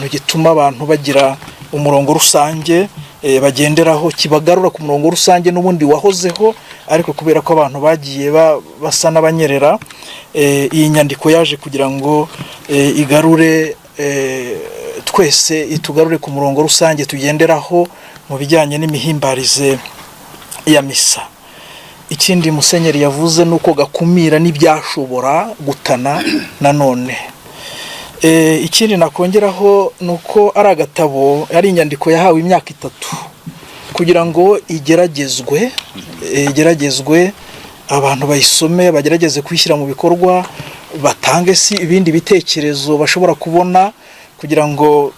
Gituma abantu bagira umurongo rusange bagenderaho, kibagarura ku murongo rusange n'ubundi wahozeho, ariko kubera ko abantu bagiye basa n'abanyerera, iyi nyandiko yaje kugira ngo igarure twese, itugarure ku murongo rusange tugenderaho mu bijyanye n'imihimbarize ya misa. Ikindi musenyeri yavuze ni uko gakumira n'ibyashobora gutana nanone. Ikindi nakongeraho ni uko ari agatabo, ari inyandiko yahawe imyaka 3 kugira ngo igeragezwe, abantu bayisome, bagerageze kuyishyira mu bikorwa, batange si ibindi bitekerezo bashobora kubona, kugira ngo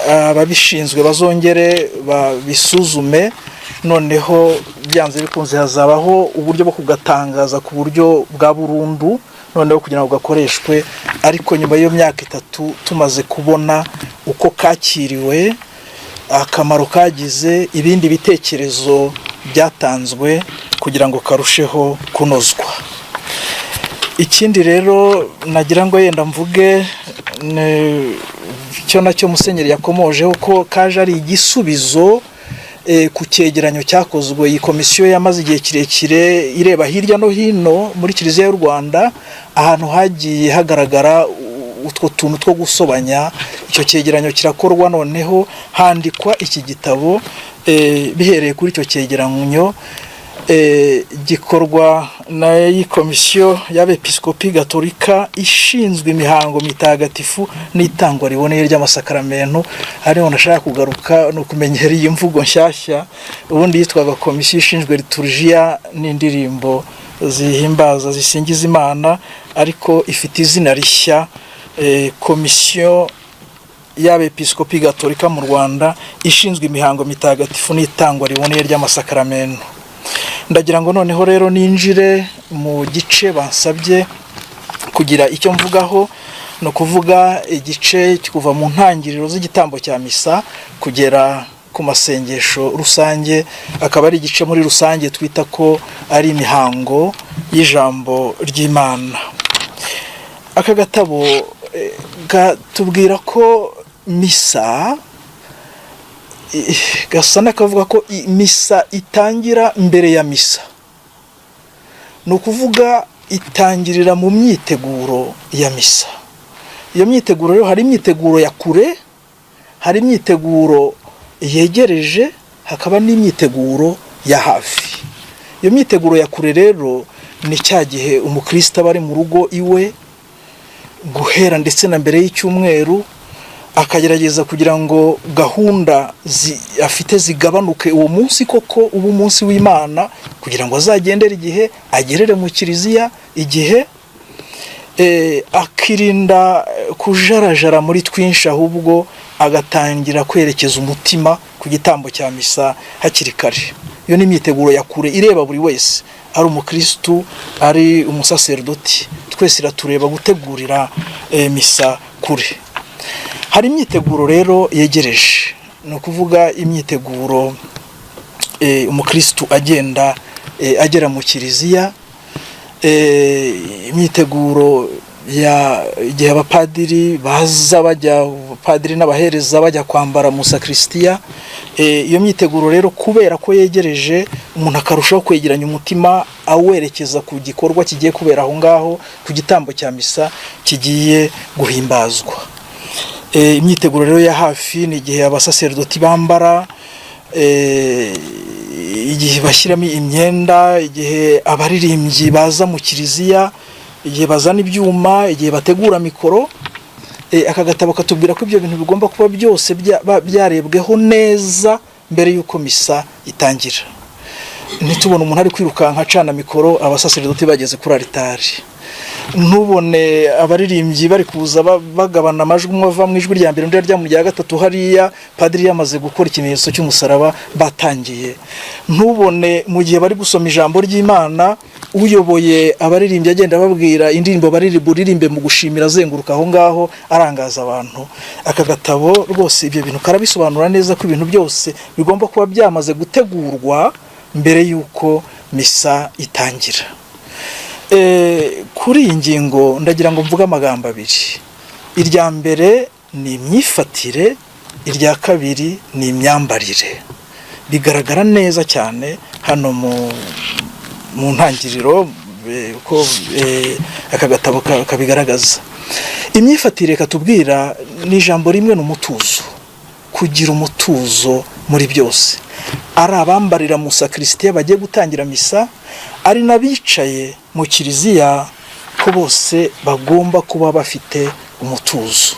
ababishinzwe bazongere babisuzume. Noneho byanze bikunze hazabaho uburyo bwo kugatangaza ku buryo bwa burundu, noneho kugira ngo gakoreshwe. Ariko nyuma y'iyo myaka 3 tumaze kubona uko kakiriwe, akamaro kagize, ibindi bitekerezo byatanzwe kugira ngo karusheho kunozwa. Ikindi rero nagira ngo yenda mvuge, cyo nacyo musenyeri yakomojeho, ko kaje ari igisubizo ku cyegeranyo cyakozwe. Iyi komisiyo yamaze igihe kirekire ireba hirya no hino muri Kiliziya y'u Rwanda ahantu hagiye hagaragara utwo tuntu two gusobanya. Icyo cyegeranyo kirakorwa, noneho handikwa iki gitabo bihereye kuri icyo cyegeranyo, gikorwa na iyi komisiyo y'Abepiskopi Gatolika ishinzwe imihango mitagatifu n'itangwa riboneye ry'amasakaramentu. Hariho nashaka kugaruka ni ukumenyera iyi mvugo nshyashya. Ubundi yitwaga komisiyo ishinzwe liturjiya n'indirimbo zihimbaza, zisingiza Imana, ariko ifite izina rishya, komisiyo y'Abepiskopi Gatolika mu Rwanda ishinzwe imihango mitagatifu n'itangwa riboneye ry'amasakaramentu. Ndagira ngo noneho rero ninjire mu gice bansabye kugira icyo mvugaho, ni ukuvuga igice kuva mu ntangiriro z'igitambo cya misa kugera ku masengesho rusange, akaba ari igice muri rusange twita ko ari imihango y'ijambo ry'Imana. Aka gatabo katubwira ko misa, gasa n'akavuga ko misa itangira mbere ya misa, ni ukuvuga itangirira mu myiteguro ya misa. Iyo myiteguro rero, hari imyiteguro ya kure, hari imyiteguro yegereje, hakaba n'imyiteguro ya hafi. Iyo myiteguro ya kure rero ni cya gihe umukristo aba ari mu rugo iwe, guhera ndetse na mbere y'icyumweru, akagerageza kugira ngo gahunda afite zigabanuke, uwo munsi koko uba umunsi w'Imana, kugira ngo azagendere igihe, agerere mu kiliziya igihe, akirinda kujarajara muri twinshi, ahubwo agatangira kwerekeza umutima ku gitambo cya misa hakiri kare. Iyo ni imyiteguro ya kure ireba buri wese, ari umukirisitu, ari umusaserdoti, twese iratureba gutegurira misa kure. Hari imyiteguro rero yegereje, ni ukuvuga imyiteguro umukirisitu agenda agera mu kiliziya, imyiteguro ya igihe abapadiri baza bajya, abapadiri n'abahereza bajya kwambara mu sakristiya. Iyo myiteguro rero, kubera ko yegereje, umuntu akarushaho kwegeranya umutima awerekeza ku gikorwa kigiye kubera aho ngaho, ku gitambo cya misa kigiye guhimbazwa. Imyiteguro rero ya hafi ni igihe abasaserdoti bambara, igihe bashyiramo imyenda, igihe abaririmbyi baza mu kiliziya, igihe bazana ibyuma, igihe bategura mikoro. Aka gatabo katubwira ko ibyo bintu bigomba kuba byose byarebweho neza mbere y'uko misa itangira. Ntitubone umuntu ari kwirukanka acana mikoro abasaserdoti bageze kuri aritari, ntubone abaririmbyi bari kuza bagabana amajwi, umwe ava mu ijwi rya mbere, undi arya mu rya gatatu hariya, padiri yamaze gukora ikimenyetso cy'umusaraba batangiye, ntubone mu gihe bari gusoma ijambo ry'Imana uyoboye abaririmbyi agenda ababwira indirimbo bari buririmbe mu gushimira, azenguruka aho ngaho arangaza abantu. Aka gatabo rwose ibyo bintu karabisobanura neza, ko ibintu byose bigomba kuba byamaze gutegurwa mbere y'uko misa itangira. Kuri iyi ngingo ndagira ngo mvuge amagambo abiri. Irya mbere ni ni imyifatire, irya kabiri ni imyambarire. Bigaragara neza cyane hano mu ntangiriro, uko aka gatabo kabigaragaza. Imyifatire katubwira ni ijambo rimwe, ni umutuzo, kugira umutuzo muri byose. Ari abambarira mu sakristiya bagiye gutangira misa, ari n'abicaye mu kiliziya, ko bose bagomba kuba bafite umutuzo.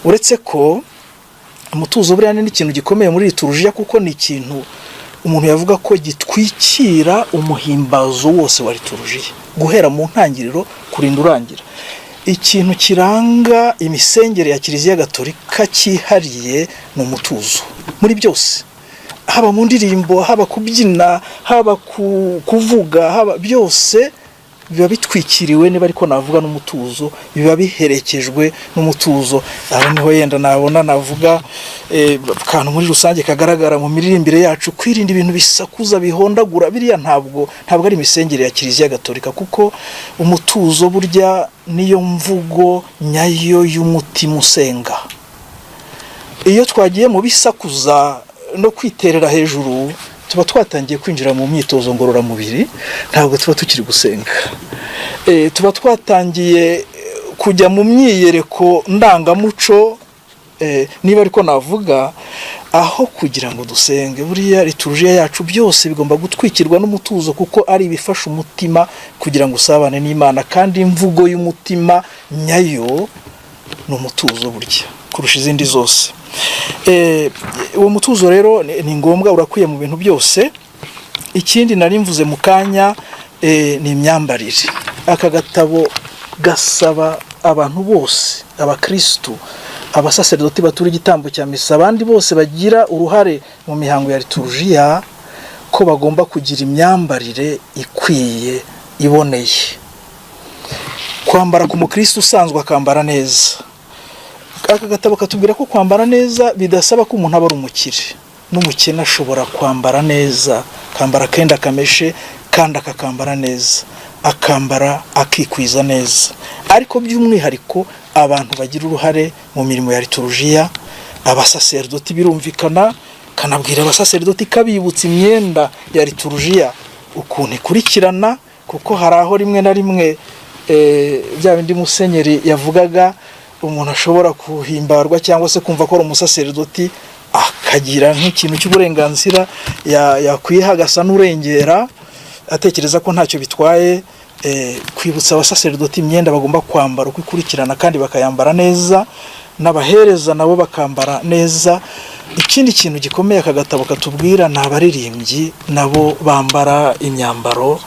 Uretse ko umutuzo buriya ni n'ikintu gikomeye muri liturujiya, kuko ni ikintu umuntu yavuga ko gitwikira umuhimbazo wose wa liturujiya guhera mu ntangiriro kurinda urangira. Ikintu kiranga imisengere ya Kiliziya Gatolika cyihariye ni umutuzo muri byose, haba mu ndirimbo, haba kubyina, haba kuvuga, haba byose biba bitwikiriwe, niba ariko navuga, n'umutuzo, biba biherekejwe n'umutuzo. Aho niho yenda nabona navuga akantu muri rusange kagaragara mu miririmbire yacu: kwirinda ibintu bisakuza, bihondagura. Biriya ntabwo ari imisengere ya Kiliziya Gatolika, kuko umutuzo burya niyo mvugo nyayo y'umutima usenga. Iyo twagiye mu bisakuza no kwiterera hejuru, tuba twatangiye kwinjira mu myitozo ngororamubiri, ntabwo tuba tukiri gusenga. Tuba twatangiye kujya mu myiyereko ndangamuco, niba ariko navuga, aho kugira ngo dusenge. Buriya liturujiya yacu byose bigomba gutwikirwa n'umutuzo, kuko ari ibifasha umutima kugira ngo usabane n'Imana, kandi imvugo y'umutima nyayo ni umutuzo burya kurusha izindi zose. Uwo mutuzo rero ni ngombwa, urakwiye mu bintu byose. Ikindi nari mvuze mu kanya ni imyambarire. Aka gatabo gasaba abantu bose, abakirisitu, abasaserdoti batura igitambo cya misa, abandi bose bagira uruhare mu mihango ya liturujiya, ko bagomba kugira imyambarire ikwiye, iboneye. Kwambara ku mukirisitu usanzwe, akambara neza. Aka gatabo katubwira ko kwambara neza bidasaba ko umuntu aba ari umukire. N'umukene ashobora kwambara neza, akambara akenda kameshe kandi akakambara neza, akambara akikwiza neza. Ariko by'umwihariko abantu bagira uruhare mu mirimo ya liturujiya, abasaserdoti birumvikana, kanabwira abasaserdoti, kabibutsa imyenda ya liturujiya ukuntu ikurikirana, kuko hari aho rimwe na rimwe bya bindi musenyeri yavugaga, umuntu ashobora kuhimbarwa cyangwa se kumva ko ari umusaserdoti, akagira nk'ikintu cy'uburenganzira yakwiha, agasa n'urengera, atekereza ko ntacyo bitwaye. Kwibutsa abasaserdoti imyenda bagomba kwambara uko ikurikirana kandi bakayambara neza, n'abahereza nabo bakambara neza. Ikindi kintu gikomeye aka gatabo katubwira ni abaririmbyi, nabo bambara imyambaro.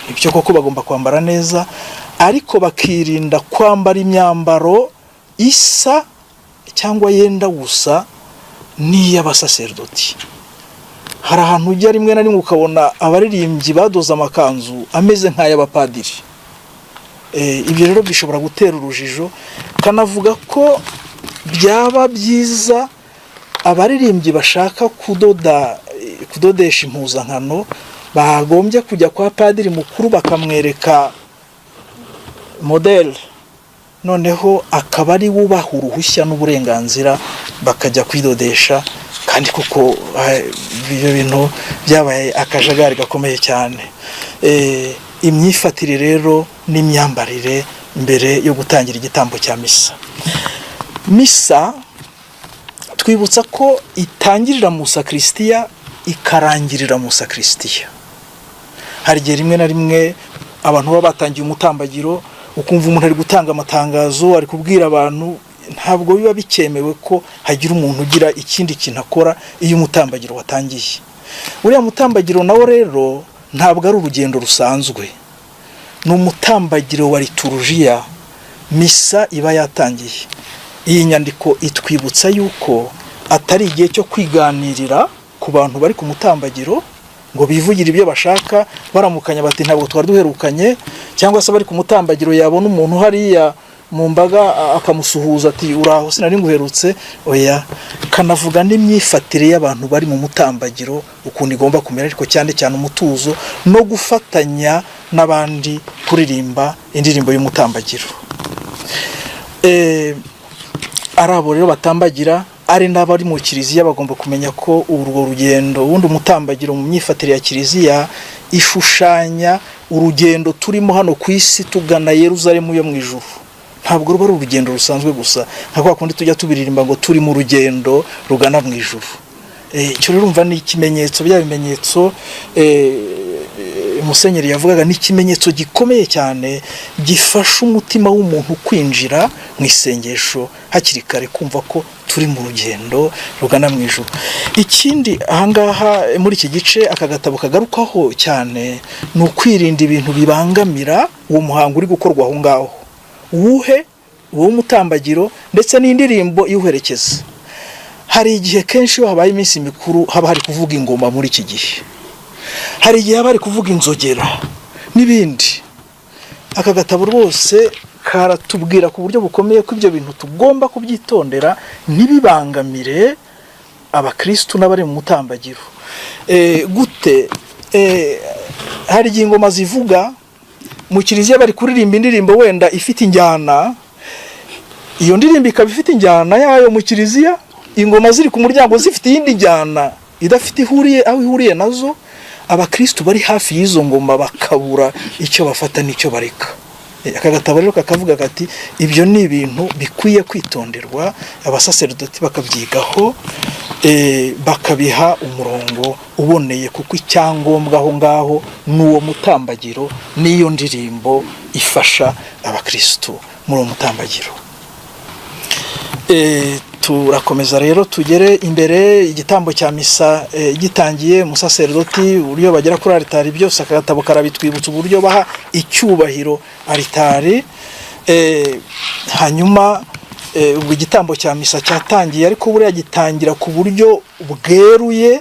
Ibyo koko bagomba kwambara neza, ariko bakirinda kwambara imyambaro isa cyangwa yenda gusa n'iy'abasaserdoti. Hari ahantu ujya rimwe na rimwe ukabona abaririmbyi badoze amakanzu ameze nk'ay'abapadiri. Ibyo rero bishobora gutera urujijo. Kanavuga ko byaba byiza abaririmbyi bashaka kudoda, kudodesha impuzankano, bagombye kujya kwa padiri mukuru bakamwereka modèle, noneho akaba ari we ubaha uruhushya n'uburenganzira bakajya kwidodesha. Kandi kuko ibyo bintu byabaye akajagari gakomeye cyane. Imyifatire rero n'imyambarire mbere yo gutangira igitambo cya misa. Misa twibutsa ko itangirira mu sakristiya, ikarangirira mu sakristiya. Hari igihe rimwe na rimwe abantu baba batangiye umutambagiro, ukumva umuntu ari gutanga amatangazo, ari kubwira abantu. Ntabwo biba bikemewe ko hagira umuntu ugira ikindi kintu akora iyo umutambagiro watangiye. Uriya mutambagiro nawo rero ntabwo ari urugendo rusanzwe, ni umutambagiro wa liturujiya. Misa iba yatangiye. Iyi nyandiko itwibutsa yuko atari igihe cyo kwiganirira ku bantu bari ku mutambagiro ngo bivugire ibyo bashaka, baramukanya bati: "Ntabwo twari duherukanye", cyangwa se bari ku mutambagiro, yabona umuntu hariya mu mbaga akamusuhuza ati: "Uraho, sinari nguherutse." Oya. Kanavuga n'imyifatire y'abantu bari mu mutambagiro ukuntu igomba kumera, ariko cyane cyane umutuzo no gufatanya n'abandi kuririmba indirimbo y'umutambagiro. Ari abo rero batambagira, ari n'abari mu kiliziya, bagomba kumenya ko urwo rugendo, ubundi umutambagiro mu myifatire ya kiliziya ishushanya urugendo turimo hano ku isi tugana Yeruzalemu yo mu ijuru. Ntabwo ruba ari urugendo rusanzwe gusa, nka kwa kundi tujya tubiririmba ngo turi mu rugendo rugana mu ijuru. Icyo rero urumva ni ikimenyetso, bya bimenyetso musenyeri yavugaga, ni ikimenyetso gikomeye cyane gifasha umutima w'umuntu kwinjira mu isengesho hakiri kare, kumva ko turi mu rugendo rugana mu ijuru. Ikindi ahangaha muri iki gice aka gatabo kagarukaho cyane ni ukwirinda ibintu bibangamira uwo muhango uri gukorwa aho ngaho, uwuhe? Uwo mutambagiro ndetse n'indirimbo iwuherekeza. Hari igihe kenshi iyo habaye iminsi mikuru haba hari kuvuga ingoma, muri iki gihe hari igihe haba hari kuvuga inzogera n'ibindi. Aka gatabo rwose karatubwira ku buryo bukomeye ko ibyo bintu tugomba kubyitondera ntibibangamire abakirisitu n'abari mu mutambagiro. Gute? Hari igihe ingoma zivuga mu kiliziya, bari kuririmba indirimbo wenda ifite injyana, iyo ndirimbo ikaba ifite injyana yayo mu kiliziya, ingoma ziri ku muryango zifite iyindi njyana idafite ihuriye aho ihuriye nazo. Abakirisitu bari hafi y'izo ngoma bakabura icyo bafata n'icyo bareka. Aka gatabo rero kakavuga kati ibyo ni ibintu bikwiye kwitonderwa, abasaseridoti bakabyigaho, bakabiha umurongo uboneye, kuko icyangombwa aho ngaho ni uwo mutambagiro n'iyo ndirimbo ifasha abakirisitu muri uwo mutambagiro. Turakomeza rero tugere imbere. Igitambo cya misa gitangiye, umusaseridoti uburyo bagera kuri aritari, byose aka gatabo karabitwibutsa, uburyo baha icyubahiro aritari. Hanyuma ubwo igitambo cya misa cyatangiye, ariko buriya gitangira ku buryo bweruye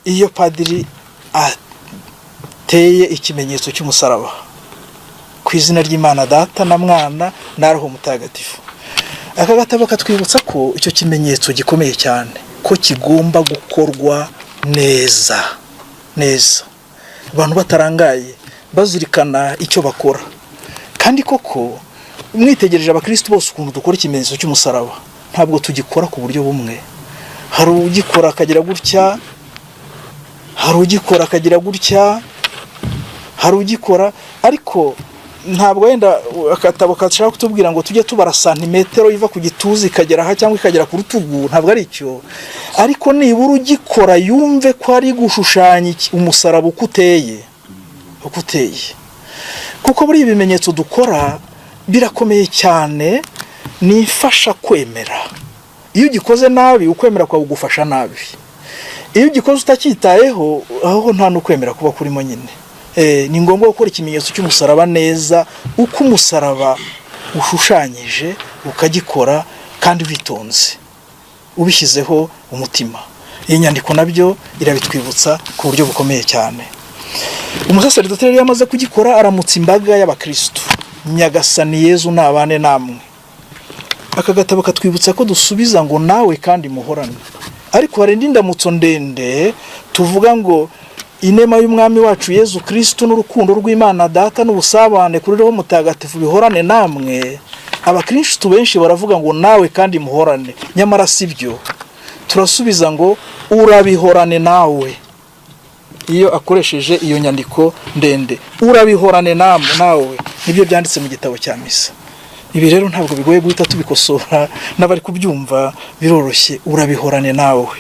iyo padiri ateye ikimenyetso cy'umusaraba ku izina ry'Imana Data na Mwana na Roho Mutagatifu. Aka gatabo katwibutsa ko icyo kimenyetso gikomeye cyane, ko kigomba gukorwa neza neza, abantu batarangaye, bazirikana icyo bakora. Kandi koko mwitegereje abakirisitu bose ukuntu dukora ikimenyetso cy'umusaraba, ntabwo tugikora ku buryo bumwe. Hari ugikora akagira gutya, hari ugikora akagira gutya, hari ugikora, ariko ntabwo wenda akatabo kashaka kutubwira ngo tujye tubara santimetero iva ku gituza ikagera aha cyangwa ikagera ku rutugu, ntabwo ari icyo. Ariko nibura ugikora yumve ko ari gushushanya umusaraba uko uteye, uko uteye, kuko buriya ibimenyetso dukora birakomeye cyane, ni ifasha kwemera. Iyo ugikoze nabi, ukwemera kwawe ugufasha nabi. Iyo ugikoze utacyitayeho, aho nta n'ukwemera kuba kurimo nyine. Ni ngombwa gukora ikimenyetso cy'umusaraba neza, uko umusaraba ushushanyije, ukagikora kandi witonze, ubishyizeho umutima. Iyi nyandiko nabyo irabitwibutsa ku buryo bukomeye cyane. Umusaseridoti rero iyo amaze kugikora aramutsa imbaga y'abakirisitu: "Nyagasani Yezu nabane namwe." Aka gatabo katwibutsa ko dusubiza ngo "Nawe kandi muhorane." Ariko hari indi ndamutso ndende tuvuga ngo "Inema y'Umwami wacu Yezu Kirisitu n'urukundo rw'Imana Data n'ubusabane kuri Roho Mutagatifu bihorane namwe." Abakirisitu benshi baravuga ngo "Nawe kandi muhorane", nyamara si byo. Turasubiza ngo "Urabihorane nawe" iyo akoresheje iyo nyandiko ndende. "Urabihorane nawe" nibyo byanditse mu gitabo cya misa. Ibi rero ntabwo bigoye guhita tubikosora, n'abari kubyumva biroroshye: "Urabihorane nawe."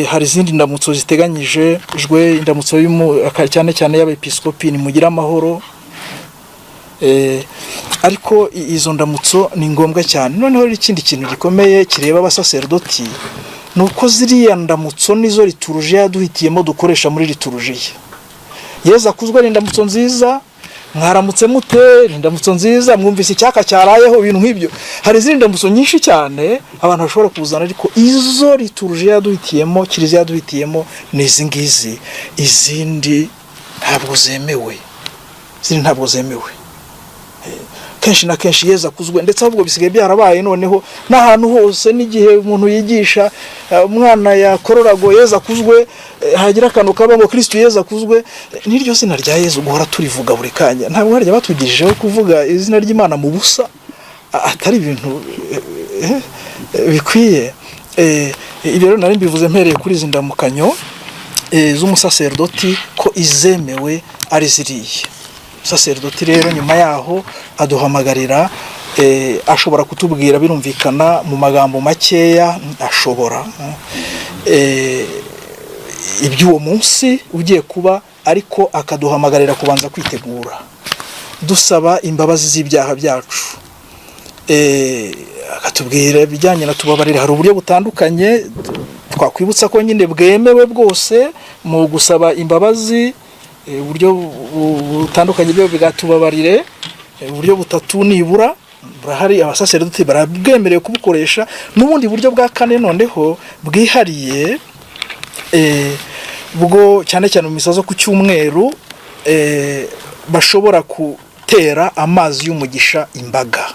Hari izindi ndamutso ziteganyije jwe, indamutso cyane cyane y'abepiskopi ni "Mugire amahoro". Ariko izo ndamutso ni ngombwa cyane. Noneho rero ikindi kintu gikomeye kireba abasaserdoti ni uko ziriya ndamutso nizo liturujiya yaduhitiyemo dukoresha muri liturujiya. "Yezu akuzwe" ni indamutso nziza, "Mwaramutse mute" ni indamutso nziza, "Mwumvise icyaka cyarayeho", ibintu nk'ibyo. Hari izindi ndamutso nyinshi cyane abantu bashobora kuzana, ariko izo liturujiya yaduhitiyemo, kiliziya yaduhitiyemo, ni izi ngizi. Izindi ntabwo zemewe, izindi ntabwo zemewe. Kenshi na kenshi "Yezu akuzwe", ndetse ahubwo bisigaye byarabaye noneho n'ahantu hose, n'igihe umuntu yigisha umwana yakorora ngo "Yezu akuzwe", hagira akantu kaba ngo "Kristo Yezu akuzwe". N'iryo zina rya Yezu guhora turivuga buri kanya, ntabwo harya batugejejeho kuvuga izina ry'Imana mu busa, atari ibintu. bikwiye. Ibyo rero nari mbivuze mpereye kuri izi ndamukanyo z'umusaserdoti, ko izemewe ari ziriya. Umusaserdoti rero nyuma yaho aduhamagarira, ashobora kutubwira, birumvikana mu magambo makeya, ashobora iby'uwo munsi ugiye kuba, ariko akaduhamagarira kubanza kwitegura dusaba imbabazi z'ibyaha byacu. Akatubwira ibijyanye na tubabarire. Hari uburyo butandukanye twakwibutsa ko nyine bwemewe bwose mu gusaba imbabazi, uburyo butandukanye byo bwatubabarire, uburyo butatu nibura burahari, abasaserdoti barabwemerewe kubukoresha, n'ubundi buryo bwa kane noneho bwihariye, bwo cyane cyane mu misa zo ku cyumweru, bashobora gutera amazi y'umugisha imbaga.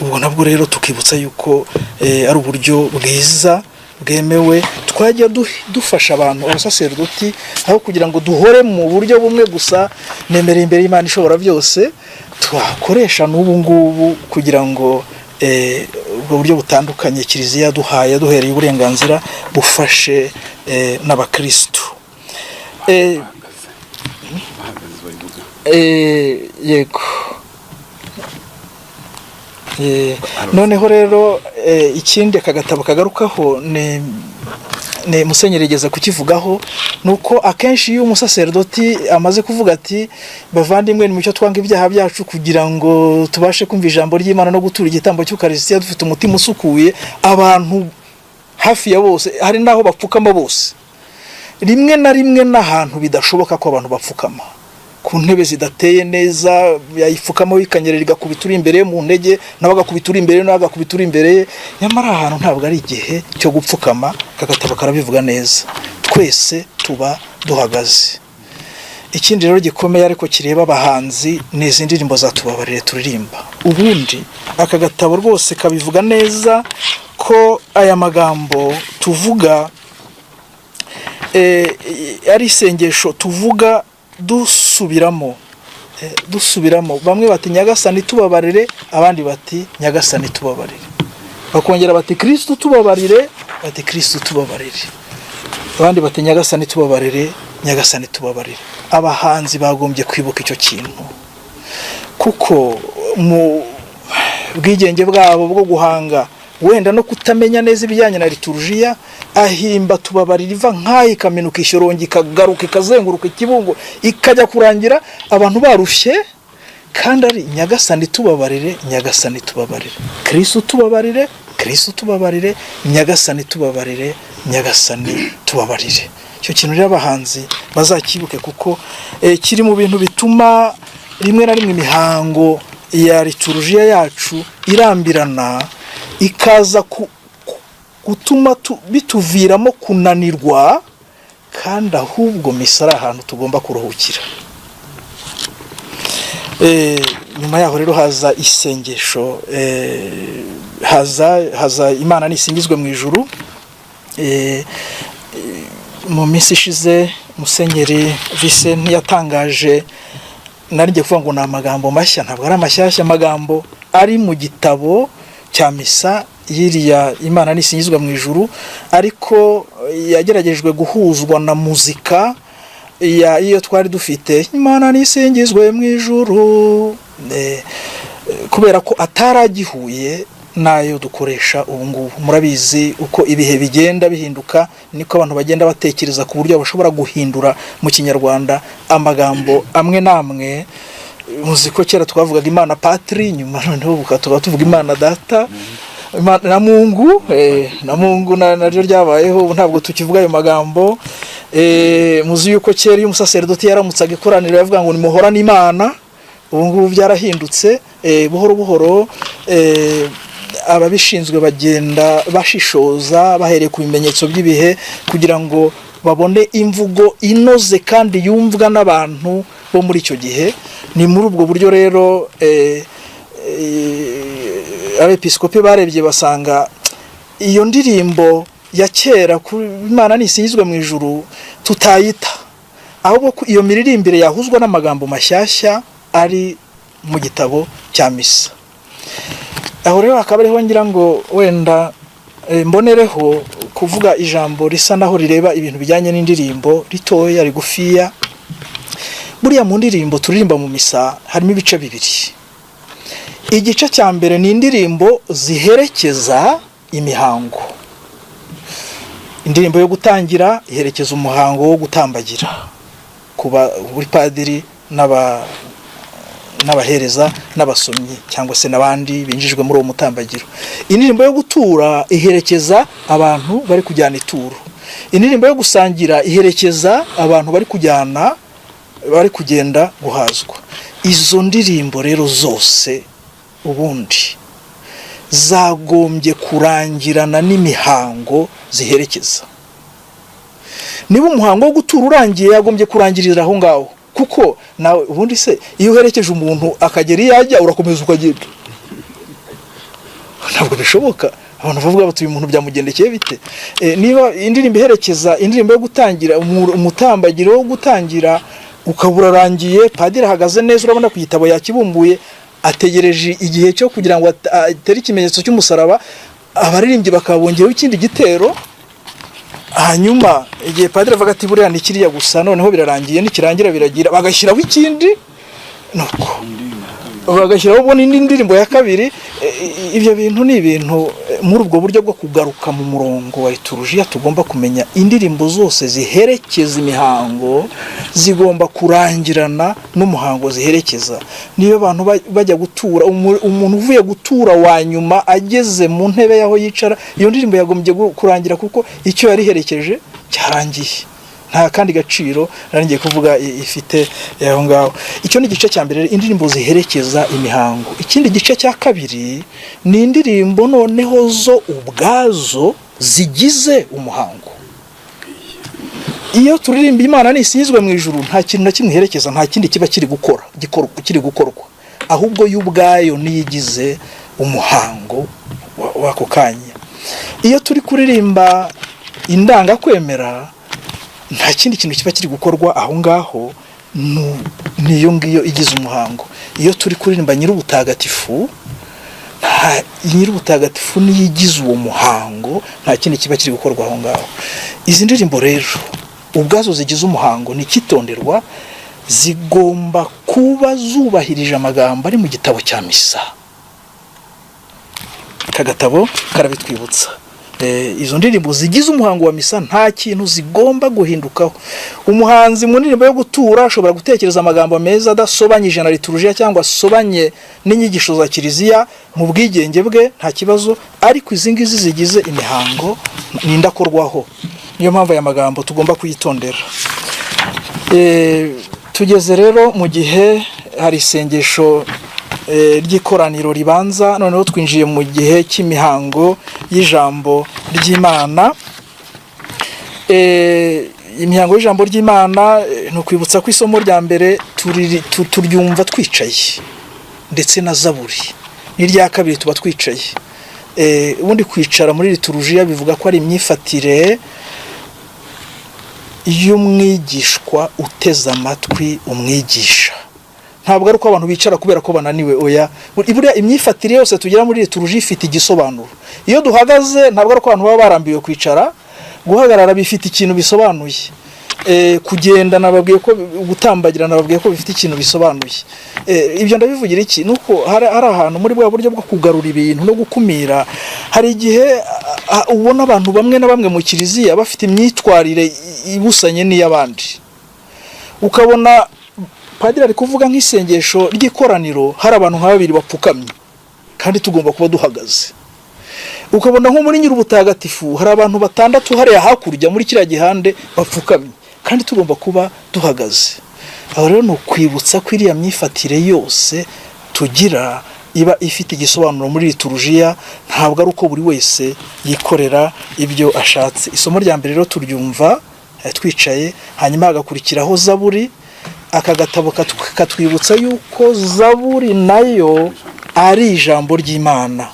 Ubwo nabwo rero tukibutsa yuko ari uburyo bwiza bwemewe twajya dufasha abantu, abasaserdoti, aho kugira ngo duhore mu buryo bumwe gusa, nemereye imbere y'Imana ishobora byose, twakoresha n'ubu ngubu kugira ngo ubwo buryo butandukanye Kiliziya yaduhaye, yaduhereye uburenganzira, bufashe n'abakirisitu. Bahagaze babivuga. Yego. Noneho rero ikindi aka gatabo kagarukaho, ni musenyeri yigeze kukivugaho, ni uko akenshi iyo umusaserdoti amaze kuvuga ati: "Bavandimwe, ni mucyo twanga ibyaha byacu kugira ngo tubashe kumva ijambo ry'Imana no gutura igitambo cy'Ukarisitiya dufite umutima usukuye," abantu hafi ya bose, hari n'aho bapfukama bose. Rimwe na rimwe n'ahantu bidashoboka ko abantu bapfukama, ku ntebe zidateye neza, yayipfukamo ikanyerera, igakubita uri imbere ye mu ntege, nawe agakubita uri imbere ye, nawe agakubita uri imbere ye. Nyamara aha hantu ntabwo ari igihe cyo gupfukama. Aka gatabo karabivuga neza, twese tuba duhagaze. Ikindi rero gikomeye ariko kireba abahanzi ni izi ndirimbo za tubabarire turirimba. Ubundi aka gatabo rwose kabivuga neza ko aya magambo tuvuga ari isengesho tuvuga dusubiramo, dusubiramo. Bamwe bati: "Nyagasani tubabarire," abandi bati: "Nyagasani tubabarire," bakongera bati: "Kirisitu tubabarire," bati: "Kirisitu tubabarire," abandi bati: "Nyagasani tubabarire, Nyagasani tubabarire." Abahanzi bagombye kwibuka icyo kintu, kuko mu bwigenge bwabo bwo guhanga, wenda no kutamenya neza ibijyanye na liturujiya, ahimba tubabarira iva nk'aho ikaminuka ishyorongi, ikagaruka, ikazenguruka ikibungo, ikajya kurangira abantu barushye, kandi ari "Nyagasani tubabarire, Nyagasani tubabarire, Kirisitu tubabarire, Kirisitu tubabarire, Nyagasani tubabarire, Nyagasani tubabarire." Icyo kintu rero abahanzi bazakibuke, kuko kiri mu bintu bituma rimwe na rimwe imihango ya liturujiya yacu irambirana, ikaza gutuma bituviramo kunanirwa, kandi ahubwo misa ari ahantu tugomba kuruhukira. Nyuma yaho rero haza isengesho, haza "Imana nisingizwe mu ijuru". Mu minsi ishize Musenyeri Vincent yatangaje, nari ngiye kuvuga ngo ni amagambo mashya, ntabwo ari amashyashya, amagambo ari mu gitabo cya misa yiriya "Imana nisingizwa mu ijuru", ariko yageragejwe guhuzwa na muzika ya iyo twari dufite, "Imana nisingizwe mu ijuru", kubera ko ataragihuye n'ayo dukoresha ubu ngubu. Murabizi, uko ibihe bigenda bihinduka niko abantu bagenda batekereza ku buryo bashobora guhindura mu Kinyarwanda amagambo amwe n'amwe. Muzi ko kera twavugaga Imana Patri, nyuma noneho tukaba tuvuga Imana Data na Mungu, na Mungu naryo ryabayeho. Ubu ntabwo tukivuga ayo magambo. Muzi yuko kera iyo umusaserdoti yaramutsaga ikoraniro yavuga ngo "Nimuhorane Imana". Ubu ngubu byarahindutse buhoro buhoro. Ababishinzwe bagenda bashishoza bahereye ku bimenyetso by'ibihe kugira ngo babone imvugo inoze kandi yumvwa n'abantu bo muri icyo gihe. Ni muri ubwo buryo rero abepiskopi barebye basanga iyo ndirimbo ya kera ku "Imana nisingizwe mu ijuru" tutayita, ahubwo ko iyo miririmbire yahuzwa n'amagambo mashyashya ari mu gitabo cya misa. Aho rero hakaba ariho ngira ngo wenda mbonereho kuvuga ijambo risa naho rireba ibintu bijyanye n'indirimbo, ritoya, rigufiya. Buriya mu ndirimbo turirimba mu misa harimo ibice bibiri. Igice cya mbere ni indirimbo ziherekeza imihango. Indirimbo yo gutangira iherekeza umuhango wo gutambagira kuba buri padiri n'abahereza n'abasomyi cyangwa se n'abandi binjijwe muri uwo mutambagiro. Indirimbo yo gutura iherekeza abantu bari kujyana ituro. Indirimbo yo gusangira iherekeza abantu bari kujyana, bari kugenda guhazwa. Izo ndirimbo rero zose ubundi zagombye kurangirana n'imihango ziherekeza. Niba umuhango wo gutura urangiye, yagombye kurangirira aho ngaho, kuko nawe ubundi se iyo uherekeje umuntu akagera iyo ajya, urakomeza ukagenda? Ntabwo bishoboka. Abantu bavuga bati: "Uyu muntu byamugendekeye bite?" Niba indirimbo iherekeza indirimbo yo gutangira umutambagiro wo gutangira ukaba urarangiye, padiri ahagaze neza, urabona ku gitabo yakibumbuye, ategereje igihe cyo kugira ngo atere ikimenyetso cy'umusaraba, abaririmbyi bakabongeyeho ikindi gitero, hanyuma igihe padiri avuga ati: "Buriya ni kiriya gusa, noneho birarangiye," nikirangira biragira, bagashyiraho ikindi, nuko bagashyiraho ubwo indi ndirimbo ya kabiri. Ibyo bintu ni ibintu muri ubwo buryo bwo kugaruka mu murongo wa liturujiya tugomba kumenya. Indirimbo zose ziherekeza imihango zigomba kurangirana n'umuhango ziherekeza. Niyo abantu bajya gutura, umuntu uvuye gutura wa nyuma ageze mu ntebe y'aho yicara, iyo ndirimbo yagombye kurangira, kuko icyo yari iherekeje cyarangiye, nta kandi gaciro nari ngiye kuvuga ifite aho ngaho. Icyo ni igice cya mbere, indirimbo ziherekeza imihango. Ikindi gice cya kabiri ni indirimbo noneho zo ubwazo zigize umuhango. Iyo turirimba "Imana nisingizwe mu ijuru", nta kintu na kimwe iherekeza, nta kindi kiba kiri gukora kiri gukorwa, ahubwo yo ubwayo niyo igize umuhango w'ako kanya. Iyo turi kuririmba indangakwemera, nta kindi kintu kiba kiri gukorwa aho ngaho, niyo ngiyo igize umuhango. Iyo turi kuririmba Nyir'ubutagatifu, nta Nyir'ubutagatifu niyo igize uwo muhango, nta kindi kiba kiri gukorwa aho ngaho. Izi ndirimbo rero ubwazo zigize umuhango ni icyitonderwa: zigomba kuba zubahirije amagambo ari mu gitabo cya misa. Aka gatabo karabitwibutsa. Izo ndirimbo zigize umuhango wa misa nta kintu zigomba guhindukaho. Umuhanzi mu ndirimbo yo gutura ashobora gutekereza amagambo meza adasobanyije na liturujiya cyangwa asobanye n'inyigisho za kiliziya mu bwigenge bwe, nta kibazo, ariko izi ngizi zigize imihango ni indakorwaho. Niyo mpamvu aya magambo tugomba kuyitondera. Tugeze rero mu gihe hari isengesho ry'ikoraniro ribanza, noneho twinjiye mu gihe cy'imihango y'ijambo ry'Imana. Imihango y'ijambo ry'Imana, ni ukwibutsa ko isomo rya mbere turyumva twicaye, ndetse na zaburi n'irya kabiri tuba twicaye. Ubundi kwicara muri liturujiya bivuga ko ari imyifatire y'umwigishwa uteze amatwi umwigisha. Ntabwo ari uko abantu bicara kubera ko bananiwe, oya. Buriya imyifatire yose tugira muri liturujiya ifite igisobanuro. Iyo duhagaze, ntabwo ari uko abantu baba barambiwe kwicara. Guhagarara bifite ikintu bisobanuye. Kugenda nababwiye ko, gutambagira nababwiye ko bifite ikintu bisobanuye. Ibyo ndabivugira iki? Nuko hari ahantu muri bwa buryo bwo kugarura ibintu no gukumira, hari igihe ubona abantu bamwe na bamwe mu kiliziya bafite imyitwarire ibusanye n'iy'abandi, ukabona padiri ari kuvuga nk'isengesho ry'ikoraniro, hari abantu nka babiri bapfukamye kandi tugomba kuba duhagaze, ukabona nko muri Nyir'ubutagatifu hari abantu batandatu hariya hakurya muri kiriya gihande bapfukamye kandi tugomba kuba duhagaze. Aho rero ni ukwibutsa ko iriya myifatire yose tugira iba ifite igisobanuro muri liturujiya, ntabwo ari uko buri wese yikorera ibyo ashatse. Isomo rya mbere rero turyumva twicaye, hanyuma hagakurikiraho zaburi. Aka gatabo katwibutsa yuko zaburi nayo ari ijambo ry'Imana,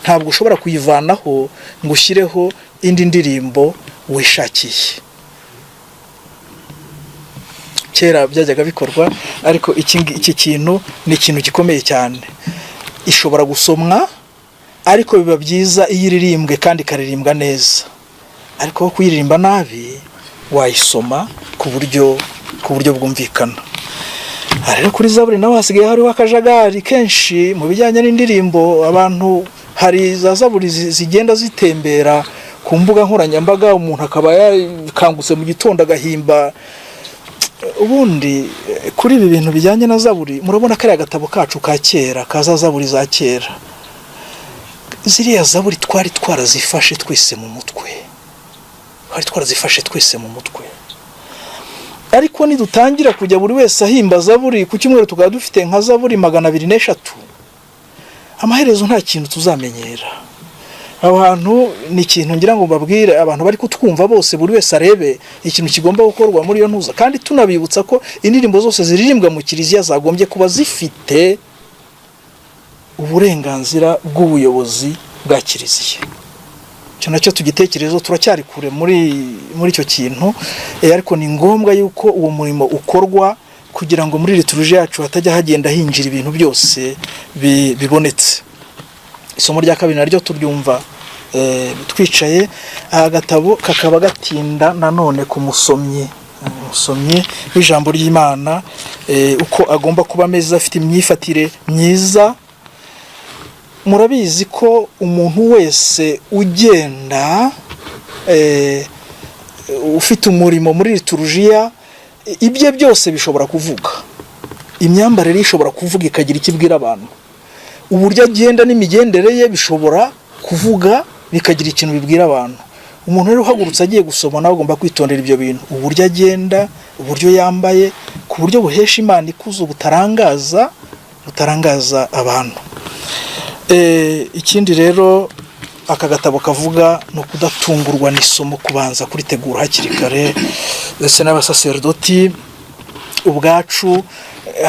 ntabwo ushobora kuyivanaho ngo ushyireho indi ndirimbo wishakiye. Kera byajyaga bikorwa, ariko iki kintu ni ikintu gikomeye cyane. Ishobora gusomwa. Ariko biba byiza iyo iririmbwe kandi ikaririmbwa neza. Ariko aho kuyiririmba nabi, wayisoma ku buryo bwumvikana. Aha rero kuri zaburi naho hasigaye hariho akajagari kenshi mu bijyanye n'indirimbo. Abantu, hari za zaburi zigenda zitembera ku mbuga nkoranyambaga, umuntu akaba yakangutse mu gitondo agahimba. Ubundi kuri ibi bintu bijyanye na zaburi, murabona kariya gatabo kacu ka kera, ka za zaburi za kera, ziriya zaburi twari twarazifashe twese mu mutwe, twari twarazifashe twese mu mutwe. Ariko nidutangira kujya buri wese ahimba zaburi ku cyumweru, tukaba dufite nka zaburi 203, amaherezo nta kintu tuzamenyera. Aho hantu ni ikintu ngira ngo mbabwire abantu bari kutwumva bose, buri wese arebe ikintu kigomba gukorwa muri iyo ntuza. Kandi tunabibutsa ko indirimbo zose ziririmbwa mu kiliziya zagombye kuba zifite uburenganzira bw'ubuyobozi bwa kiliziya. Icyo nacyo tugitekerezo, turacyari kure muri icyo kintu, ariko ni ngombwa yuko uwo murimo ukorwa kugira ngo muri liturujia yacu hatajya hagenda hinjira ibintu byose bibonetse. Isomo rya kabiri naryo turyumva twicaye. Aha gatabo kakaba gatinda nanone ku musomyi w'ijambo ry'Imana, uko agomba kuba ameze, afite imyifatire myiza. Murabizi ko umuntu wese ugenda ufite umurimo muri liturujia, ibye byose bishobora kuvuga. Imyambarire ye ishobora kuvuga, ikagira icyo ibwira abantu. Uburyo agenda n'imigendere ye bishobora kuvuga, bikagira ikintu bibwira abantu. Umuntu rero uhagurutse agiye gusoma nawe agomba kwitondera ibyo bintu: uburyo agenda, uburyo yambaye, ku buryo buhesha Imana ikuzo, butarangaza abantu. Ikindi rero aka gatabo kavuga ni ukudatungurwa n'isomo, kubanza kuritegura hakiri kare, ndetse n'abasaserdoti ubwacu.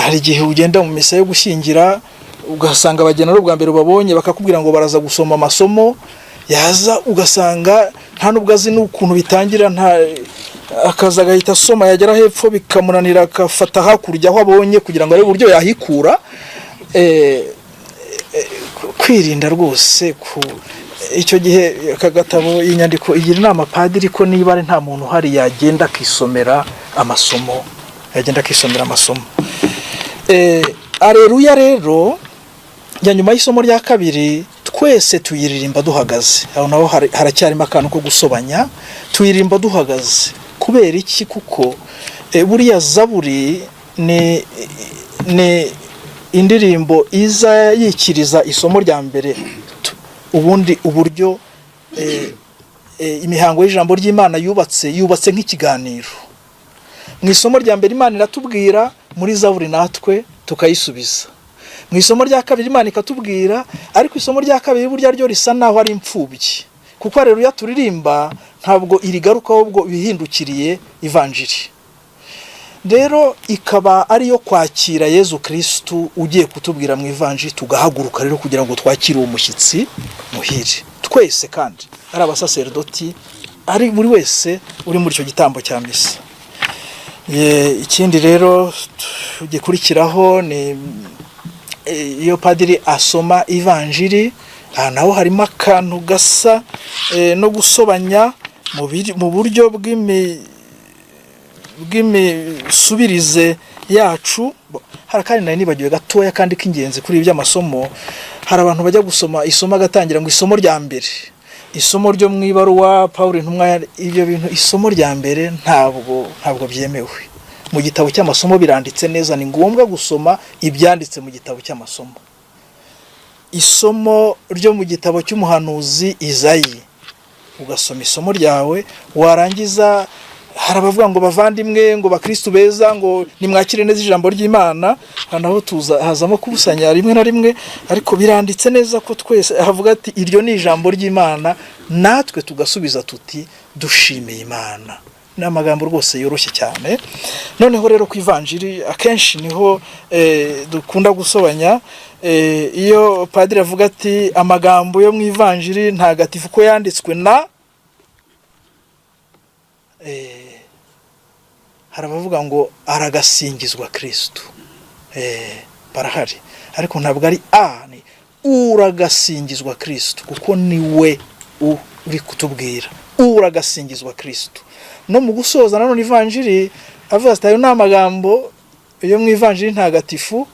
Hari igihe ugenda mu misa yo gushyingira, ugasanga abageni ari ubwa mbere ubabonye, bakakubwira ngo baraza gusoma amasomo. Yaza ugasanga nta nubwo azi n'ukuntu bitangira, nta akaza agahita asoma, yagera hepfo bikamunanira, agafata hakurya aho abonye kugira ngo arebe uburyo yahikura. Kwirinda rwose ku icyo gihe, aka gatabo, iyi nyandiko igira inama padiri ko niba ari nta muntu uhari, yagenda akisomera amasomo, yagenda akisomera amasomo. Areruya rero ya nyuma y'isomo rya kabiri, twese tuyiririmba duhagaze. Aho naho haracyarimo akantu ko gusobanya. Tuyiririmba duhagaze kubera iki? Kuko buriya zaburi ni indirimbo iza yikiriza isomo rya mbere. Ubundi uburyo imihango y'ijambo ry'Imana yubatse, yubatse nk'ikiganiro. Mu isomo rya mbere Imana iratubwira, muri zaburi natwe tukayisubiza. Mu isomo rya kabiri Imana ikatubwira, ariko isomo rya kabiri burya ryo risa naho ari imfubyi, kuko Aleluya turirimba ntabwo irigaruka, ahubwo bihindukiriye ivanjiri. Rero ikaba ariyo kwakira Yezu Kirisitu ugiye kutubwira mu ivanjiri, tugahaguruka rero kugira ngo twakire uwo mushyitsi muhire twese, kandi ari abasaserdoti, ari buri wese uri muri icyo gitambo cya misa. Ikindi rero gikurikiraho ni iyo padiri asoma ivanjiri. Aha naho harimo akantu gasa no gusobanya mu buryo bw'imisubirize yacu. Hari kandi nari nibagiwe gatoya kandi k'ingenzi kuri ibi by'amasomo. Hari abantu bajya gusoma isomo, agatangira ngo isomo rya mbere, isomo ryo mu ibaruwa Paul intumwa. Ibyo bintu, isomo rya mbere, ntabwo byemewe. Mu gitabo cy'amasomo biranditse neza, ni ngombwa gusoma ibyanditse mu gitabo cy'amasomo. Isomo ryo mu gitabo cy'umuhanuzi Izayi, ugasoma isomo ryawe, warangiza hari abavuga ngo bavandimwe, ngo bakristu beza, ngo nimwakire neza ijambo ry'Imana. Naho tuza hazamo kubusanya rimwe na rimwe, ariko biranditse neza ko twese havuga ati iryo ni ijambo ry'Imana, natwe tugasubiza tuti dushimiye Imana. Ni amagambo rwose yoroshye cyane. Noneho rero ku ivanjiri akenshi niho dukunda gusobanya. Iyo padiri avuga ati amagambo yo mu ivanjiri ntagatifu ko yanditswe na hari abavuga ngo aragasingizwa Kristu. Barahari, ariko ntabwo ari a ni Uragasingizwa Kirisitu, kuko ni we uri kutubwira. Uragasingizwa Kirisitu. No mu gusoza nanone ivanjiri avuga ati, ayo ni amagambo yo mu ivanjiri ntagatifu.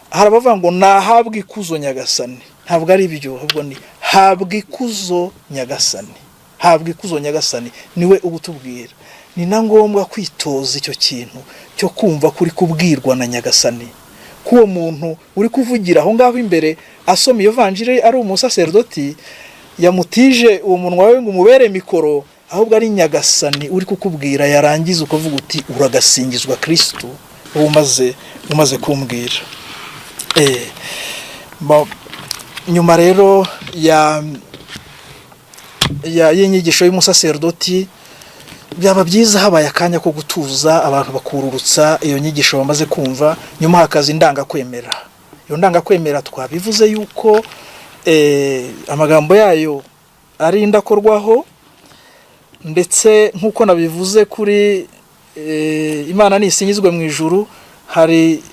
Hari abavuga ngo nahabwe ikuzo Nyagasani. Ntabwo ari ibyo, ahubwo ni habwa ikuzo Nyagasani, habwa ikuzo Nyagasani, niwe uba utubwira. Ni na ngombwa kwitoza icyo kintu cyo kumva ko uri kubwirwa na Nyagasani, ko uwo muntu uri kuvugira aho ngaho imbere asoma iyo vanjiri ari umusaserdoti yamutije uwo munwa we ngo umubere mikoro, ahubwo ari Nyagasani uri kukubwira. Yarangiza ukavuga uti: "Uragasingizwa Kirisitu, wowe umaze kumbwira." Nyuma rero ya y'inyigisho y'umusaserdoti, byaba byiza habaye akanya ko gutuza, abantu bakururutsa iyo nyigisho bamaze kumva. Nyuma hakaza indangakwemera. Iyo ndangakwemera twabivuze yuko amagambo yayo ari indakorwaho, ndetse nk'uko nabivuze kuri Imana nisingizwe mu ijuru, hari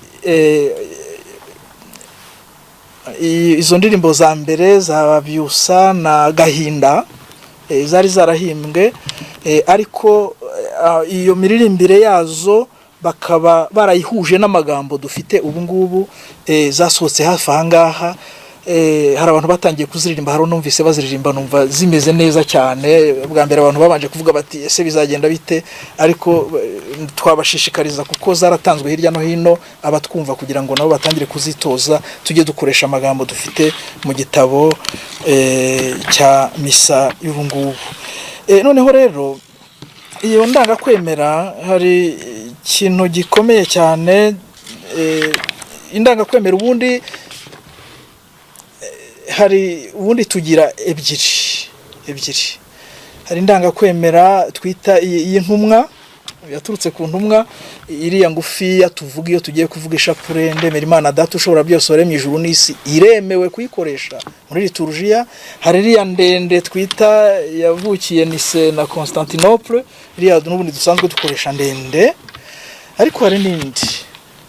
izo ndirimbo za mbere za Byusa na Gahinda zari zarahimbwe, ariko iyo miririmbire yazo bakaba barayihuje n'amagambo dufite ubu ngubu. Zasohotse hafi aha ngaha. Hari abantu batangiye kuziririmba, hari numvise baziririmba numva zimeze neza cyane. Bwa mbere abantu babanje kuvuga bati: "Ese bizagenda bite?" Ariko twabashishikariza, kuko zaratanzwe hirya no hino, abatwumva kugira ngo nabo batangire kuzitoza, tujye dukoresha amagambo dufite mu gitabo cya misa y'ubu ngubu. Noneho rero iyo ndangakwemera, hari ikintu gikomeye cyane. Indangakwemera ubundi hari, ubundi tugira ebyiri. Hari indangakwemera twita iy'intumwa, yaturutse ku ntumwa, iriya ngufiya tuvuga iyo tugiye kuvuga ishapure: "Ndemera Imana Data ushobora byose waremye ijuru n'isi." Iremewe kuyikoresha muri liturujia. Hari iriya ndende twita yavukiye Nicée na Constantinople, iriya n'ubundi dusanzwe dukoresha ndende. Ariko hari n'indi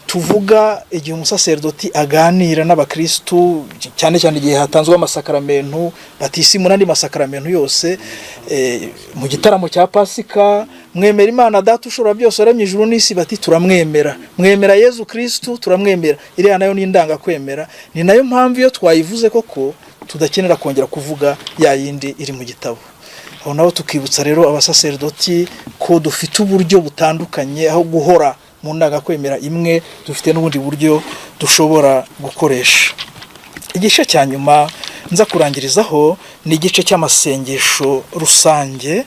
tuvuga igihe umusaserdoti aganira n'abakristu, cyane cyane igihe hatanzwe amasakaramentu, batisimu n'andi masakaramentu yose, mu gitaramo cya Pasika: "Mwemera Imana Data ushobora byose waremye ijuru n'isi?" Bati: "Turamwemera." "Mwemera Yezu Kristu?" "Turamwemera." Iriya nayo ni indangakwemera. Ni nayo mpamvu iyo twayivuze koko tudakenera kongera kuvuga ya yindi iri mu gitabo. Aho naho tukibutsa rero abasaserdoti ko dufite uburyo butandukanye, aho guhora mu ndangakwemera imwe dufite n'ubundi buryo dushobora gukoresha. Igice cya nyuma nza kurangirizaho ni igice cy'amasengesho rusange.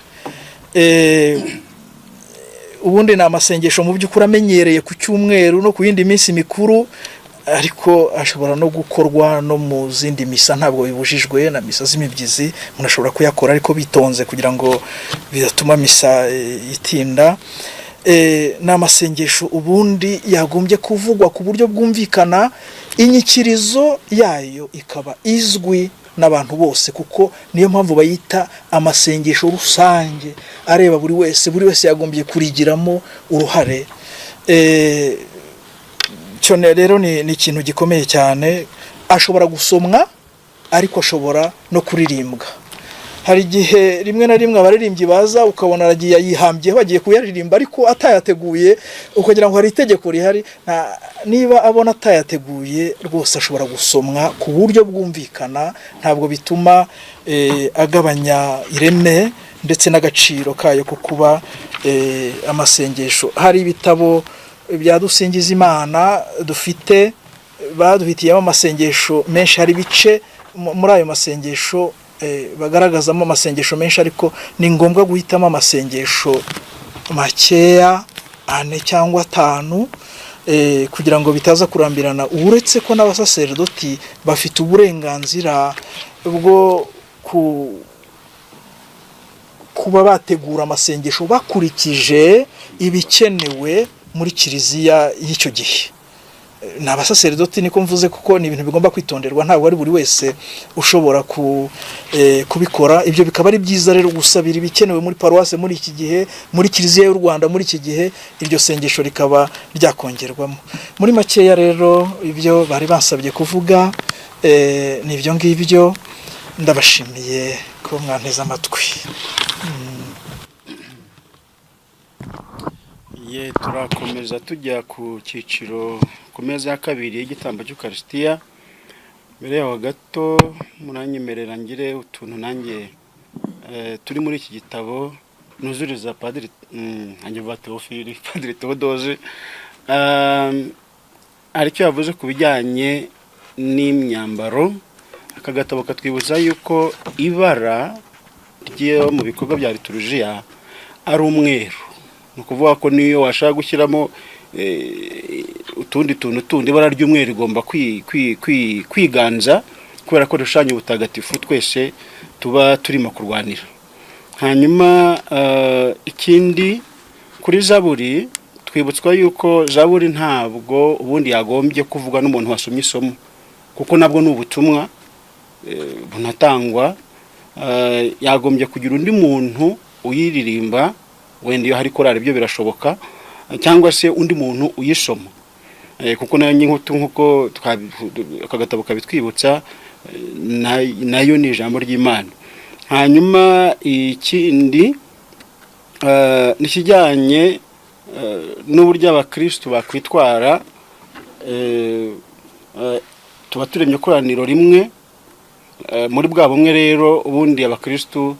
Ubundi ni amasengesho mu by'ukuri amenyereye ku cyumweru no ku yindi minsi mikuru, ariko ashobora no gukorwa no mu zindi misa, ntabwo bibujijwe. Na misa z'imibyizi umuntu ashobora kuyakora, ariko bitonze kugira ngo bidatuma misa itinda. Ni amasengesho ubundi yagombye kuvugwa ku buryo bwumvikana, inyikirizo yayo ikaba izwi n'abantu bose, kuko niyo mpamvu bayita amasengesho rusange areba buri wese. Buri wese yagombye kurigiramo uruhare. Cyo rero ni ikintu gikomeye cyane. Ashobora gusomwa, ariko ashobora no kuririmbwa. Hari igihe rimwe na rimwe abaririmbyi baza ukabona aragiye ayihambyeho, bagiye kuyaririmba ariko atayateguye, ukagira ngo hari itegeko rihari. Niba abona atayateguye rwose, ashobora gusomwa ku buryo bwumvikana, ntabwo bituma agabanya ireme ndetse n'agaciro kayo ko kuba amasengesho. Hari ibitabo bya Dusingiza Imana dufite, baduhitiyemo amasengesho menshi. Hari ibice muri ayo masengesho bagaragazamo amasengesho menshi, ariko ni ngombwa guhitamo amasengesho makeya, ane cyangwa atanu, kugira ngo bitaza kurambirana. Uretse ko n'abasaserdoti bafite uburenganzira bwo kuba bategura amasengesho bakurikije ibikenewe muri kiliziya y'icyo gihe. Ni abasaserdoti niko mvuze, kuko ni ibintu bigomba kwitonderwa, ntabwo ari buri wese ushobora kubikora. Ibyo bikaba ari byiza rero gusabira ibikenewe muri paruwase muri iki gihe, muri kiliziya y'u Rwanda muri iki gihe, iryo sengesho rikaba ryakongerwamo. Muri makeya rero, ibyo bari basabye kuvuga. Ni ibyo ngibyo, ndabashimiye ko mwanteze amatwi. Ye, turakomeza tujya ku cyiciro, ku meza ya kabiri y'igitambo cy'Ukarisitiya. Mbere yaho gato, muranyemerera ngire utuntu nanjye turi muri iki gitabo nuzuriza padiri nanjye Teofili, Padiri Theodose. Hari icyo yavuze ku bijyanye n'imyambaro. Aka gatabo katwibutsa yuko ibara ryo mu bikorwa bya liturujiya ari umweru. Ni ukuvuga ko niyo washaka gushyiramo utundi tuntu tundi, ibara ry'umweru rigomba kwiganza, kubera ko rishushanya ubutagatifu twese tuba turimo kurwanira. Hanyuma ikindi, kuri zaburi, twibutswa yuko zaburi ntabwo ubundi yagombye kuvuga n'umuntu wasomye isomo, kuko nabwo ni ubutumwa bunatangwa. Yagombye kugira undi muntu uyiririmba, wenda iyo hari korari ibyo birashoboka, cyangwa se undi muntu uyisoma, kuko nayo nyinkutu nk'uko aka gatabo kabitwibutsa, nayo ni ijambo ry'Imana. Hanyuma ikindi ni ikijyanye n'uburyo abakristu bakwitwara. Tuba turemye koraniro rimwe muri bwa bumwe. Rero ubundi abakristu